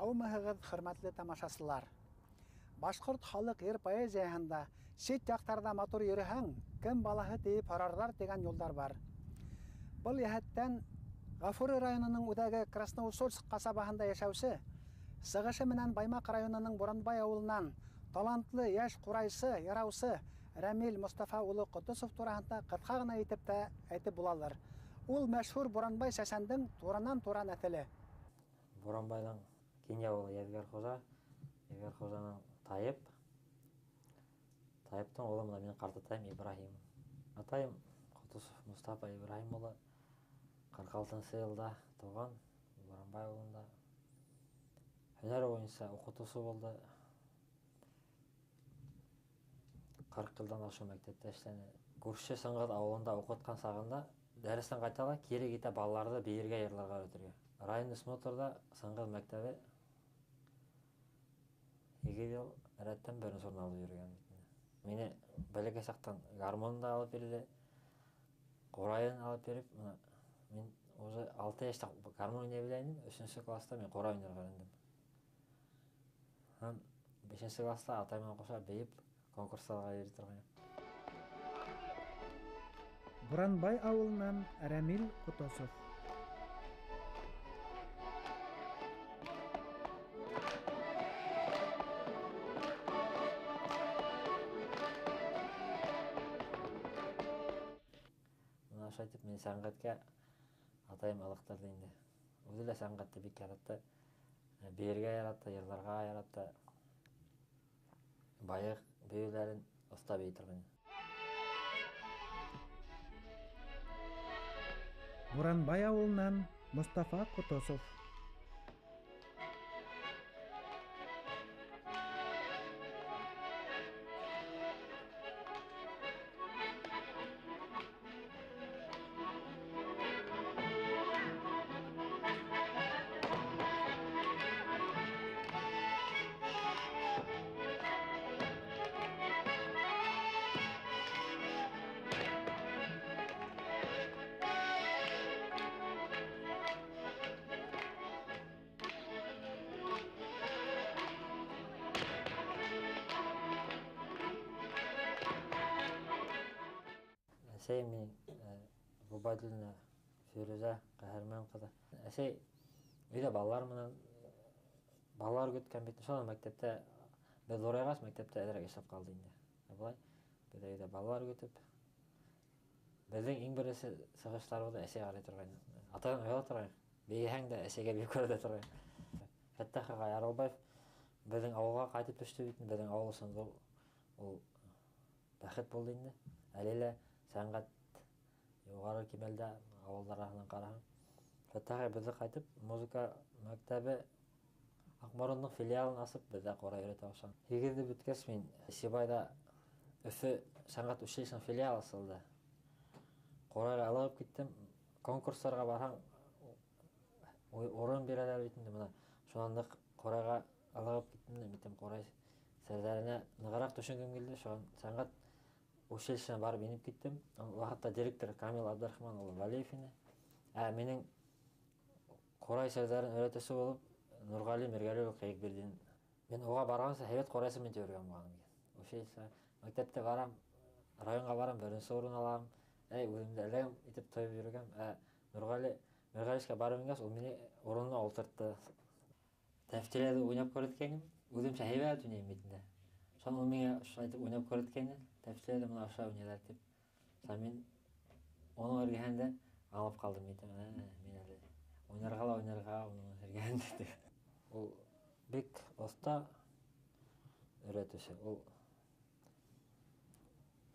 Һаумыһығыҙ, хөрмәтле тамашасылар! Башҡорт халыҡ йыр поэзияһында сит яҡтарҙа матур йөрөһәң, кем балаһы тиеп һорарҙар тигән юлдар бар. Был йәһәттән Ғафури районының үҙәге Красноусольск ҡасабаһында йәшәүсе, сығышы менән Баймаҡ районының Буранбай ауылынан талантлы йәш ҡурайсы, йыраусы Рәмил Мостафа улы Ҡотдосов тураһында ҡыҫҡа ғына итеп тә әйтеп булалыр. Ул мәшһүр Буранбай сәсәндең туранан-тура нәҫеле. Буранбайҙың кинйә улы Йәҙгәр Хужа, Йәҙгәр Хужаның Тайып, Тайыптың улы мына минең ҡартатайым Ибраһим. Атайым Ҡотдосов Мостафа Ибраһим улы 46-нсы йылда тыуған Буранбай ауылында. Һөнәр буйынса уҡытыусы булды. 40 йылдан ашыу мәктәптә эшләне. Күрше Сыңғыҙ ауылында уҡытҡан сағында дәрестән ҡайта ла кире китә балаларҙы бейергә, йырларға өйрәтергә. Район смотрҙа Сыңғыҙ мәктәбе 8 йыл рәттән беренсе урын алып йөрөгән бит инде. Мине бәләкәй саҡтан гармун да алып бирҙе, ҡурайын алып биреп, мына мин уже 6 йәштә гармун уйнай белә инем, 3-нсе класста мин ҡурай уйнарға өйрәндем. Һәм 5-нсе класста атай менән ҡуша бейеп конкурстарға йөрөй торғайным. Буранбай ауылынан Рәмил Ҡотдосов. Мына шулай итеп мин сәнғәткә атайым ылыҡтырҙы инде. Үҙе лә сәнғәтте бик яратты, бейергә яратты, йырларға яратты. Байыҡ бейеүҙәрен оҫта бейей торғайны. Буранбай ауылынан Мостафа Ҡотдосов. Әсәй минең Ғөбәйҙуллина Фирүзә Ҡәһәрмән ҡыҙы. Әсәй өйҙә балалар менән балалар көткән бит. Шунан мәктәптә беҙ ҙурайғас мәктәптә әҙерәк эшләп ҡалды инде. Ә былай беҙ өйҙә балалар көтөп, беҙҙең иң беренсе сығыштарыбыҙҙы әсәй ҡарай торғайны. Атайҙан ояла торғайны. Бейеһәң дә әсәйгә бейеп күрһәтә торғайны. Фәттәх ағай Аралбаев беҙҙең ауылға ҡайтып төштө бит. Беҙҙең ауыл өсөн ҙур ул бәхет булды инде. Әле лә сәнғәт юғары кимәлдә ауылдар араһынан ҡараһаң. Фәттәх ағай беҙҙе ҡайтып музыка мәктәбе Аҡморондоң филиалын асып беҙҙә ҡурай өйрәтә башланы. 8-ҙе бөткәс мин Сибайҙа Өфө сәнғәт училищеһының филиалы асылды. Ҡурайға алып киттем. Конкурстарға барһаң, урын бирәләр бит инде бына. Шунан ныҡ ҡурайға алып киттем дә, битем ҡурай серҙәренә нығыраҡ төшөнгөм килде. Шунан сәнғәт училищеһына барып инеп киттем. Ул ваҡытта директор Камил Абдрахман улы Вәлиев ине. Ә минең ҡурай серҙәрен өйрәтеүсе булып Нурғали Мирғәлиев улы Ҡыйыҡбирҙин. Мин уға барғанса һәйбәт ҡурайсы мин тип йөрөгән булғаным икән. Училище, мәктәптә барам, районға барам, беренсе урын алам. Әй, үҙемде әләм итеп тойып йөрөгәм. Ә Нурғали Мирғәлиевкә барып ингәс, ул мине урынына ултыртты. Тәфтиләҙе уйнап күрһәткәйнем. Үҙемсә һәйбәт уйнайым бит инде. Шунан ул миңә шулай итеп уйнап күрһәткәйне. Тәфтиләҙе бына ошолай уйнайҙар тип. Шунан мин уның эргәһендә аңлап ҡалдым бит. Мин әле уйнарға ла уйнарға уның эргәһендә тип. Ул бик оҫта өйрәтеүсе. Ул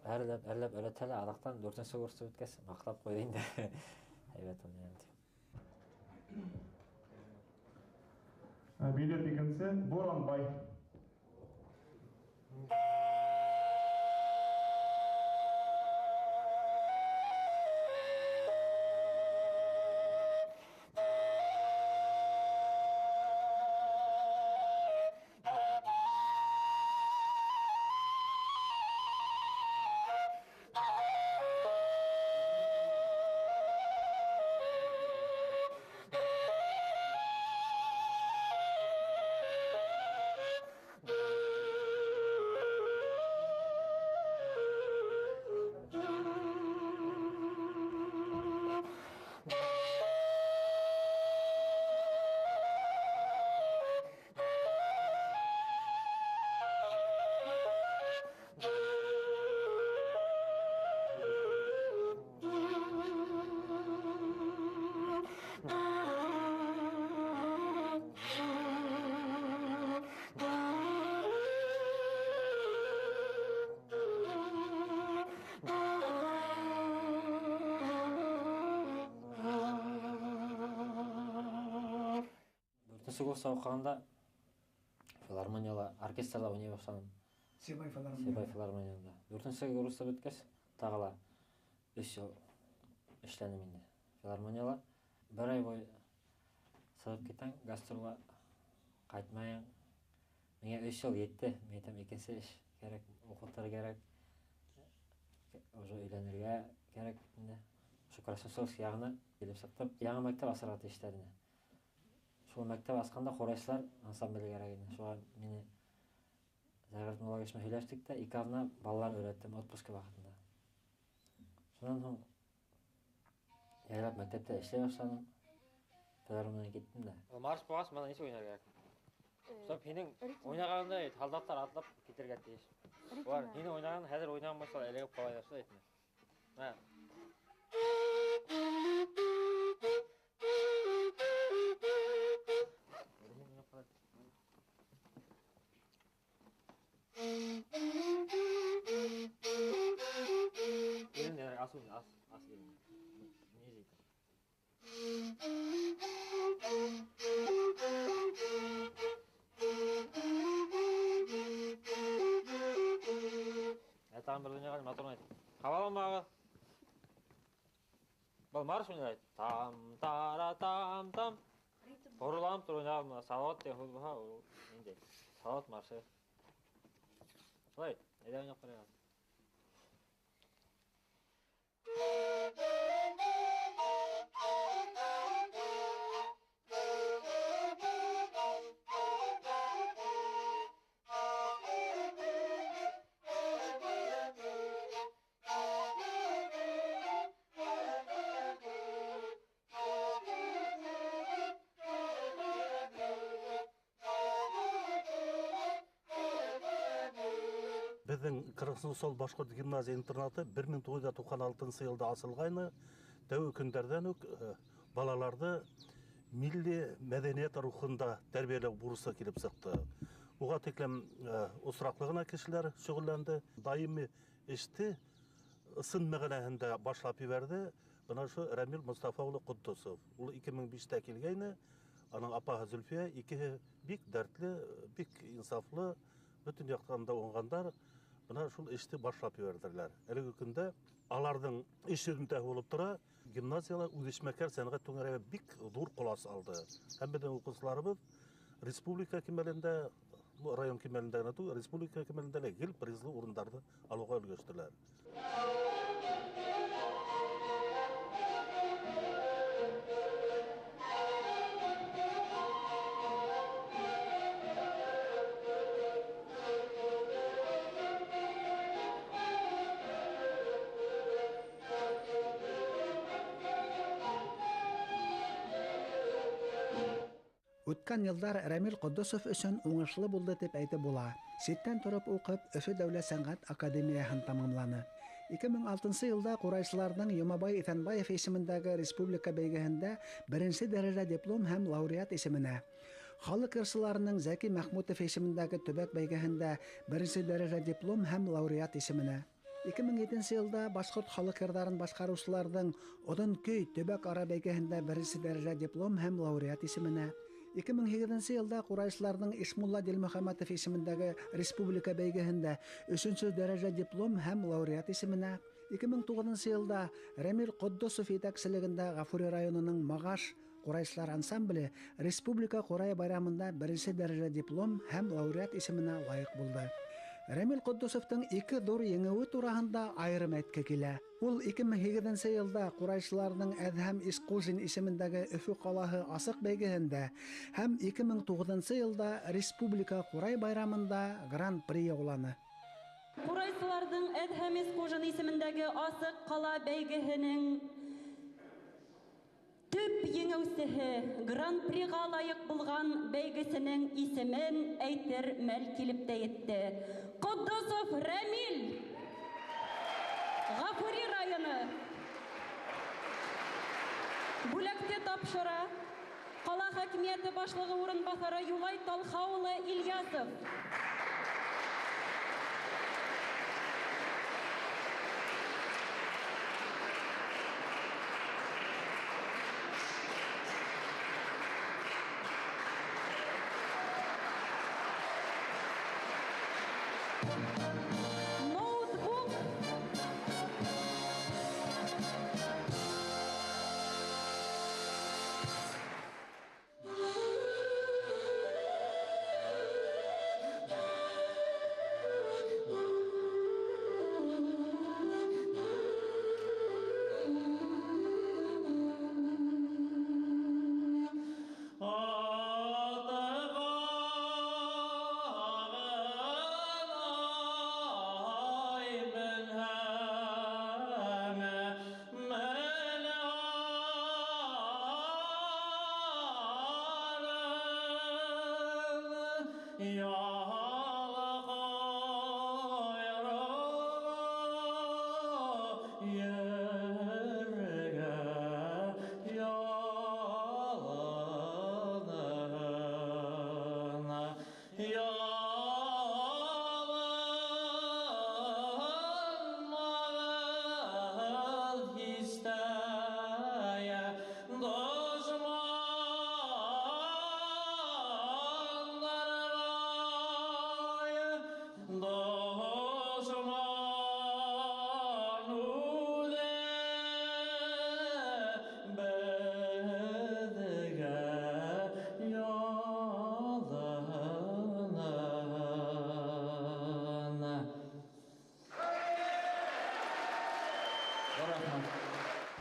әрләп, әрләп өйрәтһә лә, аҙаҡтан 4-нсе курсты бөткәс маҡтап ҡуйҙы инде. Һәйбәт уйнайым тип. Билет икенсе Буранбай. Дүртенсе курста уҡығанда филармонияла, оркестрҙа уйнай башланым. Сибай филармонияһында. Сибай филармонияһында. Дүртенсе курста бөткәс, тағы ла 3 йыл эшләнем инде филармонияла. Бер ай буйы сығып китәм, гастролға ҡайтмайым. Миңә 3 йыл етте. Мин әйтәм, икенсе эш кәрәк, уҡытыр кәрәк. Уже өйләнергә кәрәк инде. Ошо Красносельск яғына килеп сыҡтым. Яңы мәктәп асырға тейештәр ине. Шул мәктәп асҡанда ҡурайсылар ансамбле кәрәк ине. Шуға мине Зәғирт Муллагич менән һөйләштек тә, 2 аҙна балалар өйрәттем отпуска ваҡытында. Шунан һуң яйлап мәктәптә эшләй башланым. Филармонияға киттем дә. Марш булғас, мына нисек уйнар кәрәк? Стоп, һинең уйнағаныңда һалдаттар атлап китергә тейеш. Улар һинең уйнаған, хәҙер уйнаған булһа, эләгеп ҡала шулай әйтме? Мә. Был марш уйнай. Там тара там там. Бороланып тороп уйнаған мына Салават тигән һүҙ булһа, ул ниндәй? Салават маршы. Шулай, әйҙә уйнап ҡарайыҡ. Беҙҙең Красносол башҡорт гимназия интернаты 1996 йылда асылғайны. Тәүге көндәрҙән үк балаларҙы милли мәҙәниәт рухында тәрбиәләү бурысы килеп сыҡты. Уға тиклем осраҡлы ғына кешеләр шөғөлләнде. Даими эште ысын мәғәнәһендә башлап ебәрҙе. Бына ошо Рәмил Мостафа улы Ҡотдосов. Ул 2005-тә килгәйне. Аның апаһы Зөлфиә, икеһе бик дәртле, бик инсафлы, бөтөн яҡтан да уңғандар. Бына шул эште башлап ебәрҙеләр. Әлеге көндә аларҙың эш һөҙөмтәһе булып тора. Гимназияла үҙешмәкәр сәнғәт түңәрәге бик ҙур ҡолас алды. Һәм беҙҙең уҡыусыларыбыҙ республика кимәлендә, район кимәлендә генә түгел, республика кимәлендә лә гел призлы урындарҙы алыуға өлгәштеләр. Үткән йылдар Рәмил Ҡотдосов өсөн уңышлы булды тип әйтеп була. Ситтән тороп уҡып, Өфө дәүләт сәнғәт академияһын тамамланы. 2006 йылда ҡурайсыларҙың Йомабай Иҫәнбаев исемендәге республика бәйгеһендә беренсе дәрәжә диплом һәм лауреат исеменә, халыҡ йырсыларының Зәки Мәхмүтов исемендәге төбәк бәйгеһендә беренсе дәрәжә диплом һәм лауреат исеменә, 2007 йылда башҡорт халыҡ йырҙарын башҡарыусыларҙың Оҙон көй төбәк ара бәйгеһендә беренсе дәрәжә диплом һәм лауреат исеменә, 2008 йылда ҡурайсыларҙың Ишмулла Дилмөхәмәтов исемендәге республика бәйгеһендә өсөнсө дәрәжә диплом һәм лауреат исеменә, 2009 йылда Рәмил Ҡотдосов етәкселегендә Ғафури районының Мағаш ҡурайсылар ансамбле республика ҡурай байрамында беренсе дәрәжә диплом һәм лауреат исеменә лайыҡ булды. Рәмил Ҡотдосовтың ике ҙур еңеүе тураһында айырым әйтке килә. Ул 2008 йылда ҡурайсыларҙың Әҙһәм Исҡужин исемендәге Өфө ҡалаһы асыҡ бәйгеһендә һәм 2009 йылда республика ҡурай байрамында гран-при яуланы. Ҡурайсыларҙың Әҙһәм Исҡужин исемендәге асыҡ ҡала бәйгеһенең төп еңеүсеһе гран-приға лайыҡ булған бәйгесенең исемен әйтер мәл килеп тә етте. Ҡотдосов Рәмил, Ғафури районы. Бүләкте тапшыра ҡала хакимиәте башлығы урынбаҫары Юлай Талха улы Ильясов. Ноутбук.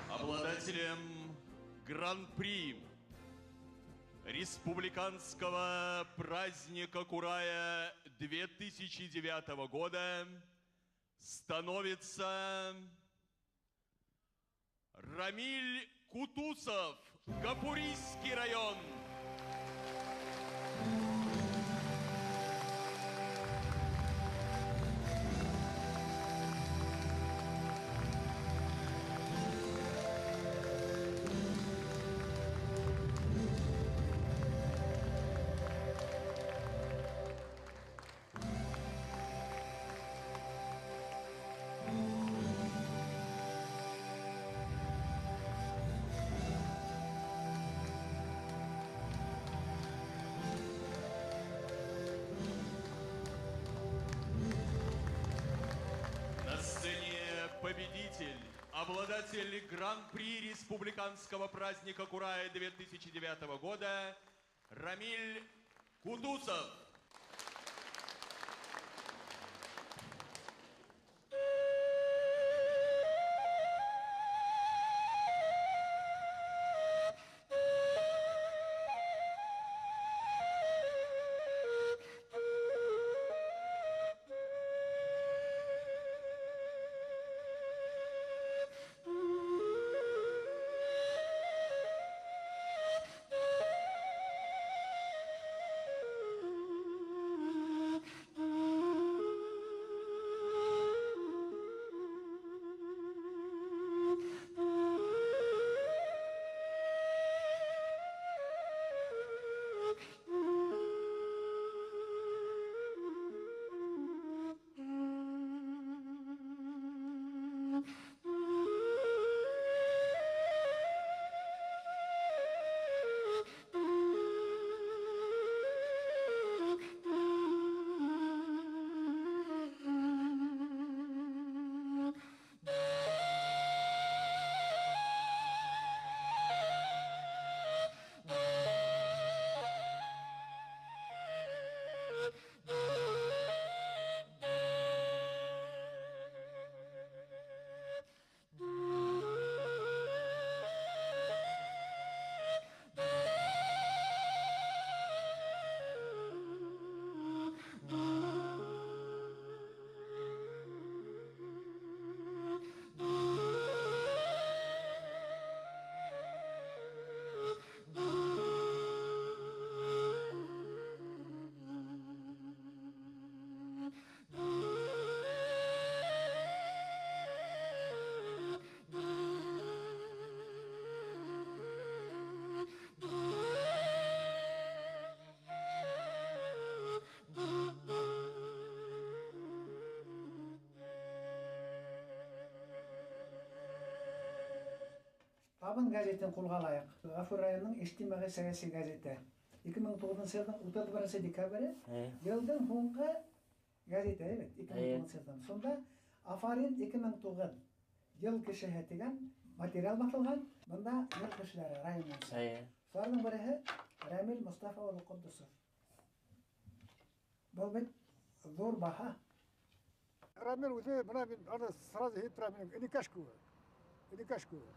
Обладателем Гран-при республиканского праздника Курая 2009 года становится Рамиль Кутусов, Гафурийский район. Победитель, обладатель Гран-при республиканского праздника Курая 2009 года Рамиль Кутусов. Табын газетен ҡулға алайыҡ. Ғафур районының ижтимағи сәйәси газеты. 2009 йылдың 31 декабре, йылдың һуңғы Гәзитә, бит, 2009 йылдан. Шунда Афарин 2009 йыл кешеһе тигән материал баҫылған. Бында йыл кешеләре район буйынса. Шуларҙың береһе Рәмил Мостафа улы Ҡотдосов. Был бит ҙур баһа. Рәмил үҙе, бына мин аны сразу һиҙеп торам, минең энекәш кеүек. Энекәш кеүек.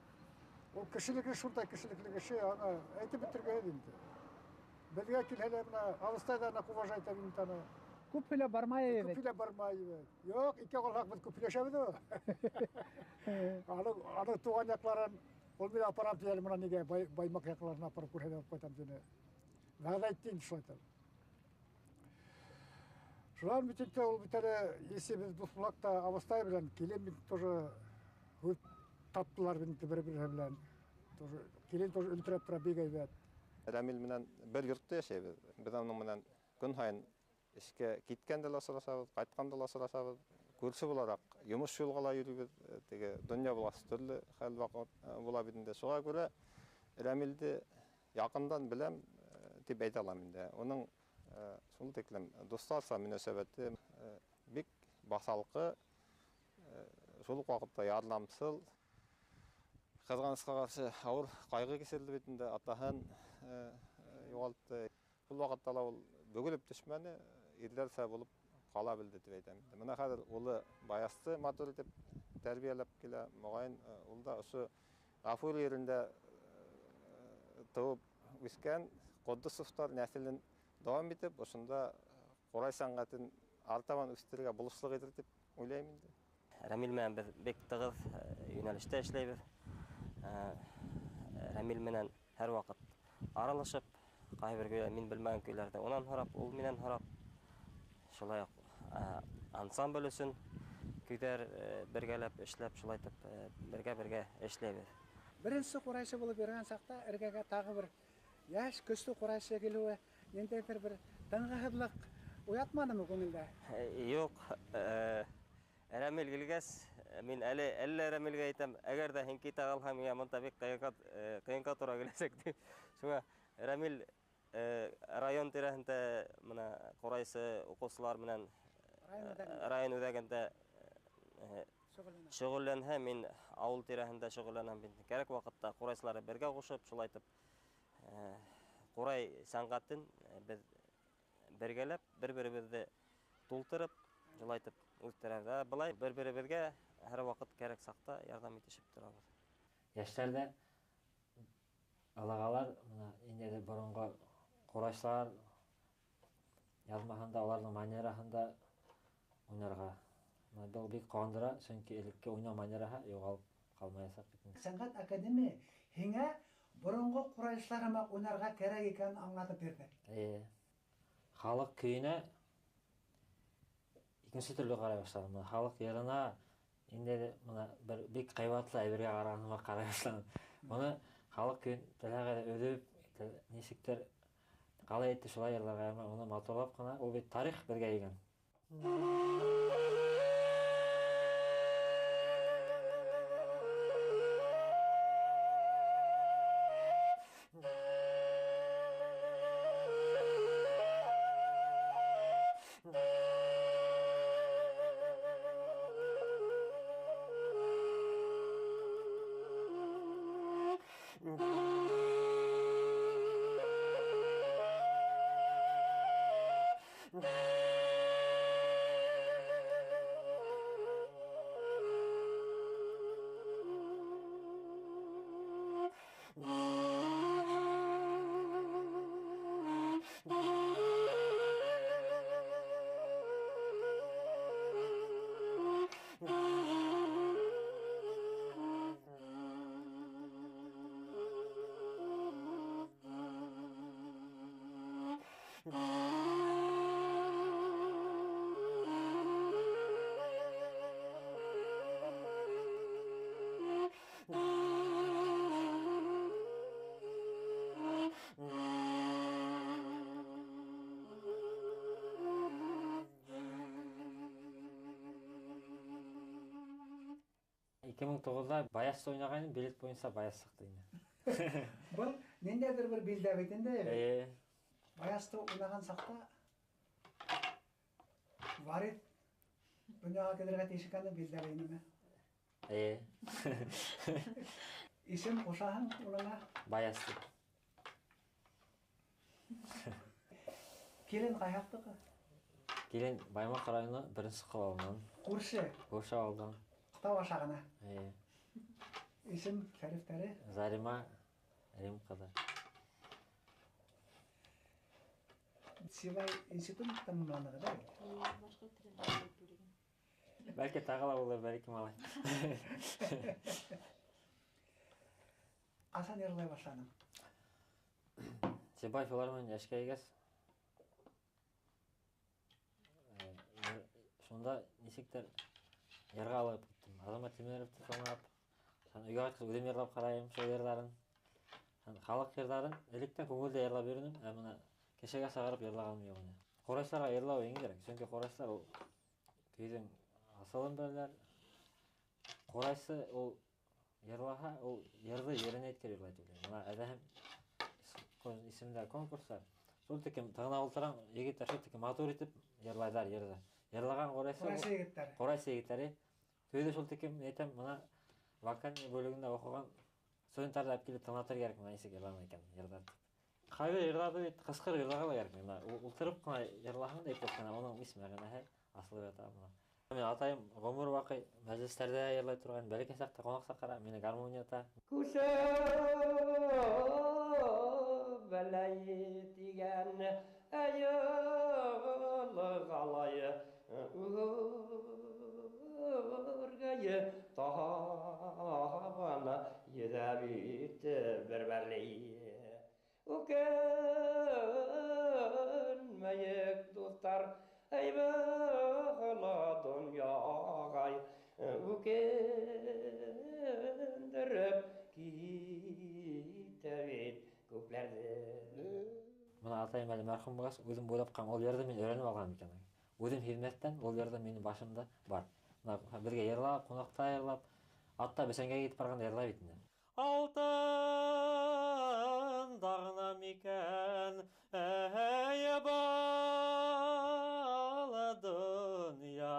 Ул кешелекле, шундай кешелекле кеше, аны әйтеп бөтөргә инде. Беҙгә килһә лә, бына абыстай ҙа ныҡ уважать итә мин аны. Күп һөйләп бармай Күп бит. һөйләп бармай бит. Юҡ, икәү ҡалһаҡ беҙ күп һөйләшәбеҙ ул. Аның туған яҡларын, ул мине апарам тине, бына нигә Баймаҡ яҡларына апарып күрһәтеп ҡайтам тине. Вәғәҙә әйтте инде шулай итеп. Шунан бит инде ул бит әле, если беҙ дуҫ булаҡ та абыстай белән, килен бит тоже һүҙ таптылар бит инде бер-береһе белән. Тоже килен тоже өлтөрәп тора бик әйбәт. Рәмил менән бер йортта йәшәйбеҙ. Беҙ уның менән көн һайын эшкә киткәндә лә осрашабыҙ, ҡайтҡанда ла осрашабыҙ. Күрше булараҡ йомош юлға ла йөрөйбөҙ. Теге донъя булғас төрлө хәл ваҡыт була бит инде. Шуға күрә Рәмилде яҡындан беләм тип әйтә алам инде. Уның шул тиклем дуҫтарса мөнәсәбәте бик баҫалҡы, шул уҡ ваҡытта ярҙамсыл. Ҡыҙғанысҡа ҡаршы ауыр ҡайғы кисерҙе бит инде, атаһын юғалтты. Шул ваҡытта ла ул бөгөлөп төшмәне, ирҙәрсә булып ҡала белде тип әйтәм. Бына хәҙер улы Баясты матур итеп тәрбиәләп килә. Моғайын, ул да ошо Ғафури ерендә тыуып үҫкән Ҡотдосовтар нәҫелен дауам итеп, ошонда ҡурай сәнғәтен артабан үҫтерергә булышлыҡ итер тип уйлайым инде. Рәмил менән беҙ бик тығыҙ йүнәлештә эшләйбеҙ. Рәмил менән һәр ваҡыт аралашып, ҡайһы бер көйләр, мин белмәгән көйләрҙе унан һорап, ул минән һорап, шулай уҡ ансамбль өсөн көйҙәр бергәләп эшләп, шулай итеп бергә-бергә эшләйбеҙ. Беренсе ҡурайсы булып йөрөгән саҡта эргәгә тағы бер йәш көслө ҡурайсы килеүе ниндәйҙер бер тынғыһыҙлыҡ уятманымы күңелдә? Юҡ, Рәмил килгәс, мин әле Рәмилгә әйтәм, әгәр ҙә һин китә ҡалһаң, миңә бында бик ҡыйынға тура киләсәк тип. Шуңа Рәмил район тирәһендә бына ҡурайсы уҡыусылар менән район үҙәгендә шөғөлләнһә, мин ауыл тирәһендә шөғөлләнәм бит. Кәрәк ваҡытта ҡурайсыларҙы бергә ҡушып, шулай итеп ҡурай сәнғәтен беҙ бергәләп, бер-беребеҙҙе тултырып, шулай итеп үҫтерәбеҙ. Ә былай бер-беребеҙгә һәр ваҡыт кәрәк саҡта ярҙам итешеп торабыҙ. Йәштәр ҙә алағалар, бына ниндәйҙер боронғо ҡурайсылар яҙмаһында, уларҙың манераһында уйнарға. Бына был бик ҡыуандыра, сөнки элекке уйнау манераһы юғалып ҡалмаясаҡ бит инде. Сәнғәт академия һиңә боронғо ҡурайсылар һымаҡ уйнарға кәрәк икәнен аңлатып бирҙе. Эйе. Халыҡ көйөнә икенсе төрлө ҡарай башланым. Бына халыҡ йырына инде бына бер бик ҡыйбатлы әйбергә ҡарағаныма ҡарай башланым. Быны халыҡ көйөн теләгән өҙөп, нисектер ҡалай итте шулай йырларға, әммә уны матурлап ҡына, ул бит тарих беҙгә йыйған. Ике мең туғыҙҙа баяс уйнағайным, билет буйынса баяс сыҡты инде. Был ниндәйҙер бер билдә бит инде. Эйе. Баясты уйнаған саҡта Варит донъяға килергә тейеш икәне билдәле инеме? Эйе. Исем ҡушаһың улыңа? Баяс тип. Килен ҡай яҡтыҡы? Килен Баймаҡ районы беренсе ҡалауынан. Күрше? Күрше ауылдан. Тау аша ғына. Эйе. Исем, шәрифтәре? Зарима Рим ҡыҙы. Сибай институт тамамланығы да? Башҡорт теле бүлеген. Бәлки тағы ла булыр, бәлки малай. Ҡасан йырлай башланың? Сибай филармонияһында эшкә килгәс, шунда нисектер йырға алып киттем. Азамат Тимеровты тыңлап, өйгә ҡайтҡас үҙем йырлап ҡарайым шул йырҙарын. Халыҡ йырҙарын электән күңелдә йырлап йөрөнөм, ә бына кешегә сығарып йырлағаным юҡ ине. Ҡурайсыларға йырлау еңелерәк, сөнки ҡурайсылар ул көйҙөң асылын беләләр. Ҡурайсы ул йырлаһа, ул йырҙы еренә еткереп йырлай тип уйлайым. Бына әҙәһем исемдә конкурстар. Шул тиклем тыңлап ултырам, егеттәр шул тиклем матур итеп йырлайҙар йырҙы. Йырлаған ҡурайсы Ҡурайсы егеттәр. Ҡурайсы егеттәре. Көйҙө шул тиклем әйтәм, бына вокальный бүлегендә уҡыған студенттарҙы алып килеп тыңлатыр кәрәк, бына нисек йырланы икән йырҙар тип. Ҡайҙа йырларҙы бит ҡысҡырып йырларға ла кәрәк. Бына ултырып ҡына йырлаһаң да ипләп кенә уның үҙ мәғәнәһе асылып ята бына. Мин атайым ғүмер баҡый мәжлестәрҙә йырлай торған, бәләкәй саҡта ҡунаҡ саҡыра, мине гармун уйната. Күсә бәләй тигән әйылы ғалай үргәйе табана йөҙә бит бер бәләй. Үкенмәйек, дуҫтар, әйбәғла донъяғай, үкендереп китә бит күпләрҙе. Бына атайым әле мәрхүм булғас, үҙем уйлап ҡалам, ул йырҙы мин өйрәнеп алған икән. Үҙем һиҙмәҫтән ул йырҙы минең башымда бар. Бына беҙгә йырлап, ҡунаҡта йырлап, атта бесәнгә китеп барғанда йырлай бит инде. Алтын дағына микән, әй бала донъя,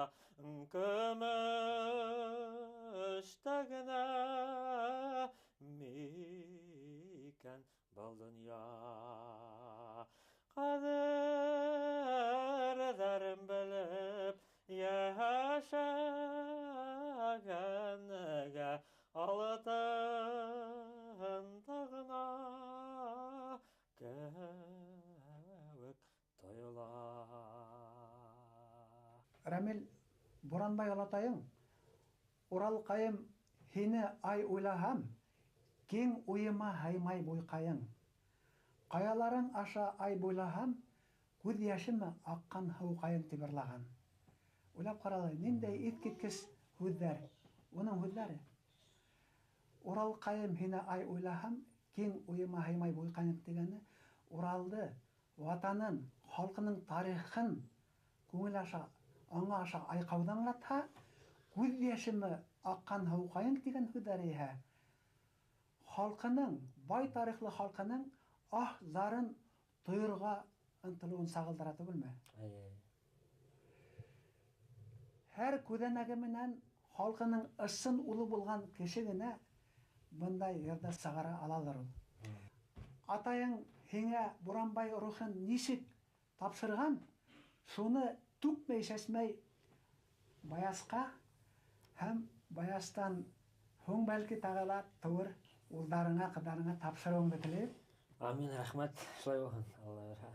көмөштә генә микән был донъя. Ҡәҙерҙәрен белеп йәшәгәнгә алтын тағына кеүек тойола. Рәмил, Буранбай олатайың, Уралҡайым, һине ай уйлаһам, киң уйыма һыймай буйҡайың. Ҡаяларың аша ай буйлаһам, күҙ йәшеме аҡҡан һыуҡайың тип йырлаған. Уйлап ҡаралы, ниндәй иҫ киткес һүҙҙәр, уның һүҙҙәре. Уралҡайым, һине ай уйлаһам, киң уйыма һыймай буйҡайың тигәне Уралды, ватанын, халҡының тарихын күңел аша, аңа аша айҡауҙы аңлатһа, күҙ йәшеме аҡҡан һыуҡайың тигән һүҙҙәре иһә халҡының, бай тарихлы халҡының аһ зарын тойорға ынтылыуын сағылдыра түгелме? Эйе. Һәр күҙәнәге менән халҡының ысын улы булған кеше генә бындай йырҙы сығара алалыр ул. Атайың һиңә Буранбай рухын нисек тапшырған, шуны түкмәй сәсмәй Баясҡа һәм Баястан һуң бәлки тағы ла тыуыр улдарыңа, ҡыҙҙарыңа тапшырыуыңды теләйем. Амин, рәхмәт. Шулай булһын, Алла бирһә.